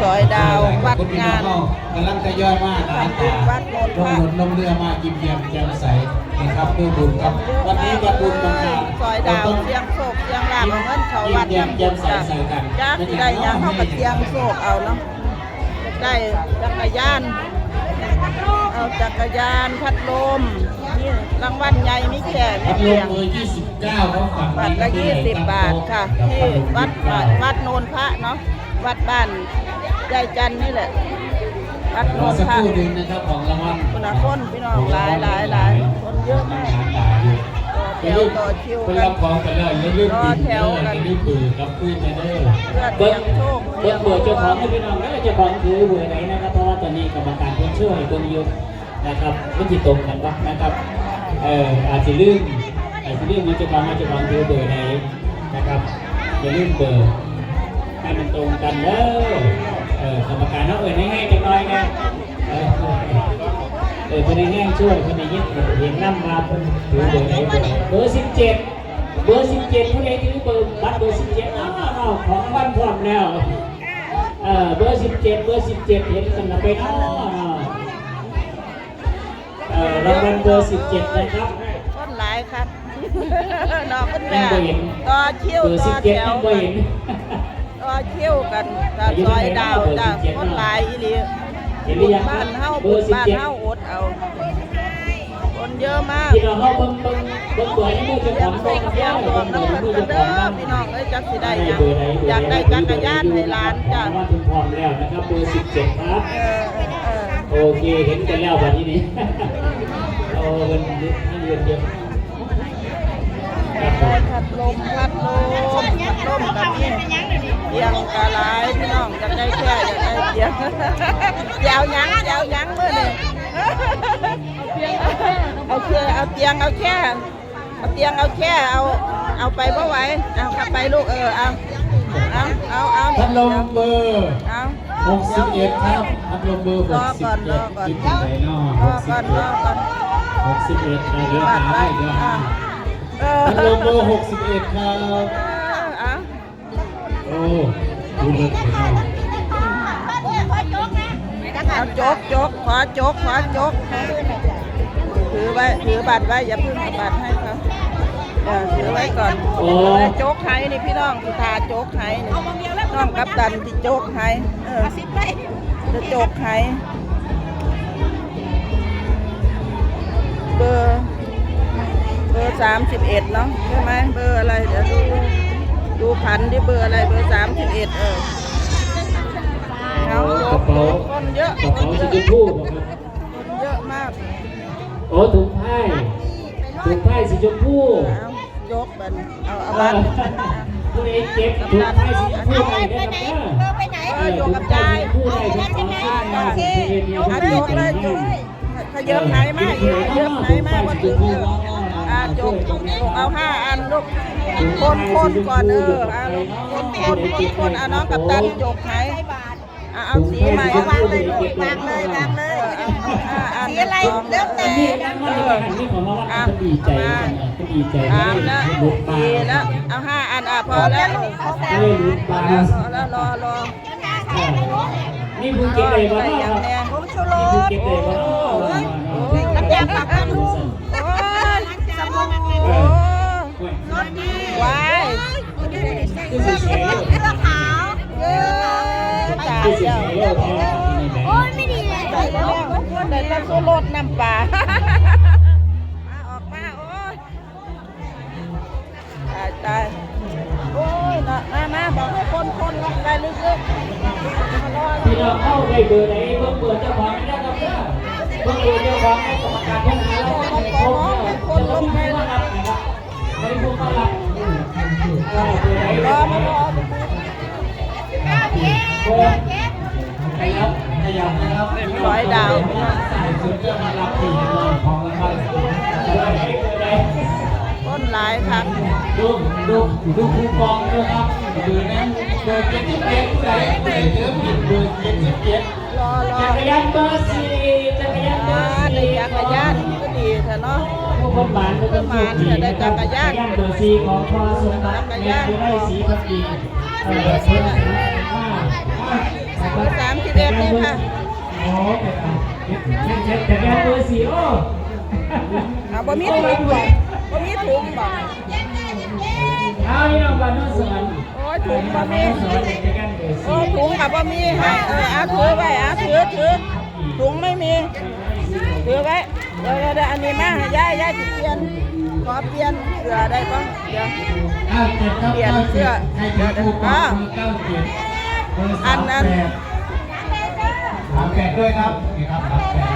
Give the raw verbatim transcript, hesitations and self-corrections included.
ซอยดาววัดงาน กำลังทยอยมาหาตา วัดโนนพระ ลงรถลงเรือมายิ้มแย้มแจ่มใสนะครับเพื่อบุญครับ วันนี้วันบุญมางาน ซอยดาวเสี่ยงโชคเสี่ยงลาภ เอาเงินเข้าวัด ยิ้มแย้มแจ่มใสใส่กัน จักสิได้หยัง เฮาก็เสี่ยงโชคเอาเนาะ ได้จักรยาน เอาจักรยาน พัดลม นี่รางวัลใหญ่มีแค่ พัดลมเบอร์ยี่สิบเก้าครับ ฝั่งนี้ บัตรละยี่สิบบาทค่ะ ที่วัด วัดโนนพระเนาะ วัดบ้านยายจันนี่แหละ วัดโนนพระ รอสักครู่หนึ่งนะครับ ของรางวัล คุณนะ คนพี่น้องหลายหลายหลาย คนเยอะมาก ต่อแถวต่อคิวกัน เป็นรับของไปแล้ว อย่าลืม รอแถวกัน อย่าลืมเบอร์ครับ คุยกันเด้อ เพื่อเสี่ยงโชค เบิ่งเบอร์เจ้าของให้พี่น้องเด้อ เจ้าของถือเบอร์ไหนนะครับ เพราะว่าตอนนี้กรรมการเพิ่นช่วยเบิ่งอยู่นะครับ มันสิตรงกันบ่นะครับ เอ่อ อาจสิลืม อาจสิลืมว่าเจ้าของ ว่าเจ้าของถือเบอร์ไหนนะครับ อย่าลืมเบอร์ ให้มันตรงกันเด้อ เอ่อ กรรมการเฮาเอิ้นแฮงๆจักหน่อยนะ เออ เออ เพิ่นแฮงๆช่วย เพิ่นได้ยิน เห็นนำว่าเพิ่นถือเบอร์ไหน เบอร์ไหน เบอร์สิบเจ็ด เบอร์สิบเจ็ด ผู้ใดถือเบอร์ บัตรเบอร์สิบเจ็ด อ้าว ของรางวัลพร้อมแล้ว เออ เบอร์สิบเจ็ด เบอร์สิบเจ็ด เห็นกันละไปเนาะ เอ่อ รางวัลเบอร์สิบเจ็ดนะครับ คนหลายคัก เนาะ คนแม่ ยังบ่เห็น ต่อคิว เบอร์สิบเจ็ด ต่อแถว ยังบ่เห็น ต่อคิวกัน ก็ซอยดาวจ้ะ เบอร์สิบเจ็ด คนหลายอีหลี เห็นหรือยังครับ บุญบ้านเฮา เบอร์สิบเจ็ด บุญบ้านเฮาอดเอา คนเยอะมาก พี่น้องเฮาเบิ่ง เบิ่ง เบิ่งเบอร์ในมือเจ้าของก่อนครับ เตรียมตัวมาเพิ่มกันเด้อ พี่น้องเอ้ย จักสิได้หยัง เบอร์ไหน เบอร์ไหน อยากได้จักรยานให้หลานจ้ะ มาถึงพร้อมแล้วนะครับ เบอร์สิบเจ็ดครับ เออ เออ เออ โอเค เห็นกันแล้วบัดนี้นี่ โอ้ เพิ่นเรียนเรียนเดียว ครับผม พัดลม พัดลม พัดลมกับนี่ เตียงกะหลาย พี่น้อง อยากได้แค่ อยากได้เตียง เดี๋ยวหยัง เดี๋ยวหยังมื้อนี้ เอาแค่ เอาเตียง เอาแค่ เอาเตียง เอาแค่ เอา เอาไปบ่ไหว เอากลับไปลูก เออ เอา เอา เอา เอา พัดลมเบอร์ เอา หกสิบเอ็ดครับ พัดลมเบอร์ รอก่อน หกสิบเอ็ด รอก่อน อยู่ที่ไหนเนาะ รอก่อน หกสิบเอ็ด รอก่อน หกสิบเอ็ด อ่ะ เดี๋ยวหาให้ เดี๋ยวหา เออ พัดลมเบอร์ หกสิบเอ็ด ครับ เออ เอา โอ้ ดูเลิศเลยเนาะ เอาจก จก ขอจก ขอจก ถือไว้ ถือบัตรไว้ อย่าเพิ่งเอาบัตรให้เขา เออ ถือไว้ก่อน โอ้ จกไห้นี่พี่น้อง สิทาจกไห้นี่ น้องกัปตันสิจกไห้ เออ จะจกไห้ เบอร์ เบอร์สามสิบเอ็ดเนาะ ใช่ไหม เบอร์อะไร เดี๋ยวดู ดูขันที่เบอร์อะไร เบอร์สามสิบเอ็ด เออ เอา กระเป๋า คนเยอะ กระเป๋าสีชมพูเหรอครับ คนเยอะมาก โอ้ ถุงผ้า ถุงผ้าสีชมพู เอา ยกบัดนี้ เอา เอาบัตร ผู้ใดเก็บถุงผ้าสีชมพูได้นะครับเด้อ เออ อยู่กับยาย ถุงผ้าสีชมพูได้ครับ เอา เอา เอา ยกเลย ยก ขยับไหมาอีก ขยับไหมาบนถึง เออ อ่ะ จก จก เอาห้าอันลูก คน คนก่อน เออ อ่ะ คน คน คน คน อ่ะ น้องกัปตัน จกไห อ่ะ เอาสีใหม่ วางเลยลูก วางเลย วางเลย เออ อ่ะ อ่ะ สีอะไร แล้วแต่ อันนี้นั่งมาในหันนี่ของเรา อ่ะ ก็ดีใจ มา ก็ดีใจ สามแล้ว หลุดปาก สี่แล้ว เอาห้าอัน อ่ะ พอแล้ว ไม่หลุดปาก พอแล้ว รอ รอ นี่เพิ่งเก็บได้บ่เนาะครับ ผงชูรส นี่เพิ่งเก็บได้บ่เนาะ โอ้ย โอ้ย น้ำยาปรับผ้านุ่ม โอ้ย สบู่ เออ รสดี ว้าย คือสีเขียว เสื้อขาว เออ ตายแล้ว โอ้ย ไม่ดีเลย ตายแล้ว ได้แต่ชูรสน้ำปลา มา ออกมา โอ้ย ตาย ตาย โอ้ย เนาะ มา มา บอกให้คน คนลงไปลึกๆ พี่น้องเข้าได้เบอร์ไหน เบิ่งเบอร์เจ้าของนะครับเด้อ เบิ่งเบอร์เจ้าของให้กรรมการเพิ่นหาแล้ว คน คน คนลงไป ไม่ได้พูดมารับนะครับ ไม่ได้พูดมารับ เออ เบอร์ไหน รอ มารอ ขยับ ขยับนะครับ ร้อยดาว ใส่ชุดเพื่อมารับที่ของรางวัล คนหลายคัก ดู ดู ดูคูปองด้วยครับ เบอร์นั้น เบอร์เจ็ดสิบเจ็ด ผู้ใด ผู้ใดเจอผิดเบอร์เจ็ดสิบเจ็ด รอ รอ จักรยานเบอร์สี่ จักรยานเบอร์สี่ อ่า ได้จักรยานก็ดีแท้เนาะ ผู้คนหมาน ผู้คนหมาน ผู้คนโชคดี ได้จักรยาน จักรยานเบอร์สี่ของพ่อสมบัติ จักรยาน แม่อุไรศรีพักดี เออ เชิญครับ อ่า อ่า จักร โอ้แต่เอาเจ็ดเจ็ดเจ็ดเจ็ดเบอร์สี่โอ้ อ่าบ่มีถุงบ่บ่มีถุงบ่ เอาพี่น้องบ้านโนนสวรรค์ โอ้ยถุงบ่มี บ้านโนนสวรรค์เจ็ดเจ็ดเบอร์ โอ้ สี่ ถุงกับบ่มีให้เออเอาถือไว้เอาถือถือถุงไม่มีถือไว้เดี๋ยวเดี๋ยวเดี๋ยวอันนี้มาให้ยายยายสิเปลี่ยนขอเปลี่ยนเสื้อได้ปะเดี๋ยว เก้าเจ็ดครับ เปลี่ยนเสื้อ เก้าเจ็ดใครถือคูปองเบอร์เก้าเจ็ดเบอร์สามแปดสามแปดด้วยครับนี่ครับสามแปด